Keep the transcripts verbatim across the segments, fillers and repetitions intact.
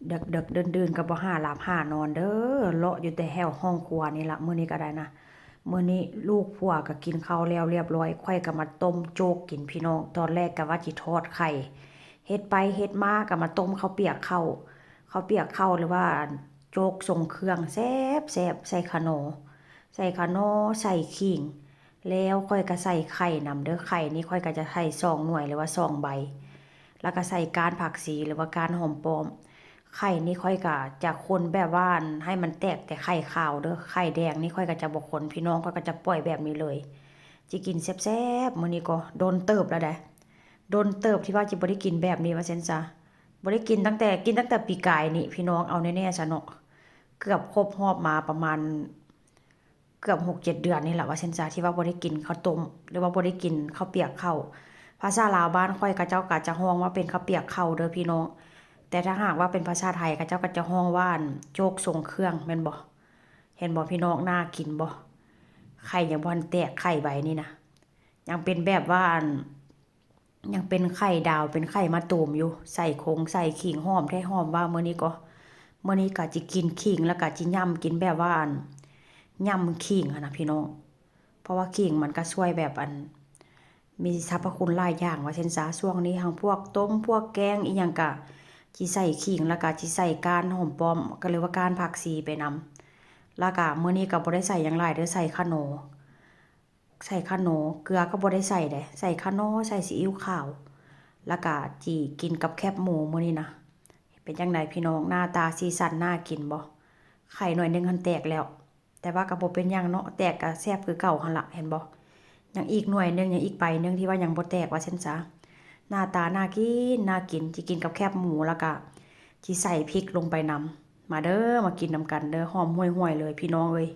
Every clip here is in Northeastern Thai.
เดิกๆ ดื่นๆ ก็บ่หาหลับหานอนเด้อ เลาะอยู่แต่แถวห้องครัวนี่ละ มื้อนี้ก็ได้นะ มื้อนี้ลูกผัวก็กินข้าวแล้วเรียบร้อย ข้อยก็มาต้มโจ๊กกินพี่น้อง ตอนแรกก็ว่าสิทอดไข่ เฮ็ดไปเฮ็ดมาก็มาต้มข้าวเปียกเข้า ข้าวเปียกเข้าหรือว่าโจ๊กทรงเครื่อง แซ่บๆ ใส่ขนอ ใส่ขนอ ใส่ขิง แล้วข้อยก็ใส่ไข่นำเด้อ ไข่นี่ข้อยก็จะใส่สองหน่วยหรือว่าสองใบ แล้วก็ใส่ก้านผักชีหรือว่าก้านหอมป้อม ไข่นี่ข้อยก็จะคนแบบว่าให้มันแตกแต่ไข่ขาวเด้อ ไข่แดงนี่ข้อยก็จะบ่คน พี่น้อง ข้อยก็จะปล่อยแบบนี้เลย สิกินแซ่บๆ มื้อนี้ก็โดนเติบแล้วเด้ โดนเติบที่ว่าสิบ่ได้กินแบบนี้ว่าซั่นซะ บ่ได้กินตั้งแต่ กินตั้งแต่ปีกายนี่ พี่น้อง เอาแน่ๆ ซะเนาะ เกือบครบรอบมาประมาณ เกือบหกเจ็ดเดือนนี่แหละว่าซั่นซะ ที่ว่าบ่ได้กินข้าวต้ม หรือว่าบ่ได้กินข้าวเปียกเข้า ภาษาลาวบ้านข้อยเขาเจ้าก็จะฮ้องว่าเป็นข้าวเปียกเข้าเด้อพี่น้อง แต่ถ้าหากว่าเป็นภาษาไทยเขาเจ้าก็จะฮ้องว่า อั่น โจ๊กทรงเครื่องแม่นบ่ เห็นบ่พี่น้อง น่ากินบ่ ไข่ยังบ่ทันแตก ไข่ใบนี่นะ ยังเป็นแบบว่า อั่น ยังเป็นไข่ดาว เป็นไข่มะตูมอยู่ ใส่คงใส่ขิง หอมแท้หอมว่า มื้อนี้ก็ มื้อนี้ก็สิกินขิง แล้วก็สิยำกินแบบว่า อั่น ยำขิงหั้นนะพี่น้อง เพราะว่าขิงมันก็ช่วยแบบ อั่น มีสรรพคุณหลายอย่างว่าซั่นซะ ช่วงนี้หั้นพวกต้ม พวกแกงอิหยังก็สิใส่ขิง แล้วก็สิใส่ก้านหอมป้อม ก็เรียกว่าก้านผักชีไปนำ แล้วก็มื้อนี้ก็บ่ได้ใส่หยังหลายเด้อ ใส่ขนอ ใส่ขนอ เกลือก็บ่ได้ใส่เด้ ใส่ขนอ ใส่ซีอิ๊วขาว แล้วก็สิกินกับแคบหมูมื้อนี้นะ เป็นจั่งใดพี่น้อง หน้าตาสีสันน่ากินบ่ ไข่หน่วยหนึ่งหั้นแตกแล้ว แต่ว่าก็บ่เป็นหยังเนาะ แตกก็แซ่บคือเก่าหั้นละ เห็นบ่ ยังอีกหน่วยหนึ่ง ยังอีกใบหนึ่งที่ว่ายังบ่แตกว่าซั่นซะ หน้าตาน่ากิน น่ากิน สิกินกับแคบหมู แล้วก็สิใส่พริกลงไปนำ มาเด้อ มากินนำกันเด้อ หอมห่วยๆ เลยพี่น้องเอ้ย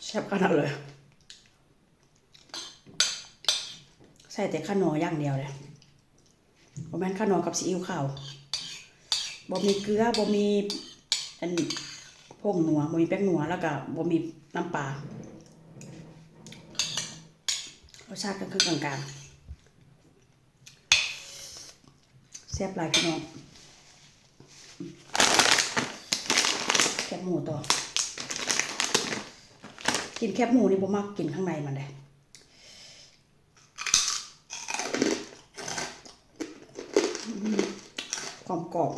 แซ่บขนาดเลย ใส่แต่ขนออย่างเดียวเลย บ่แม่นขนอกับซีอิ๊วขาว บ่มีเกลือ บ่มี อัน ผงนัว บ่มีแป้งนัว แล้วก็บ่มีน้ำปลา รสชาติก็คือกลางๆ แซ่บหลายพี่น้อง แคบหมูต่อ กินแคบหมูนี่บ่มักกินข้างในมันเด้ ความกรอบ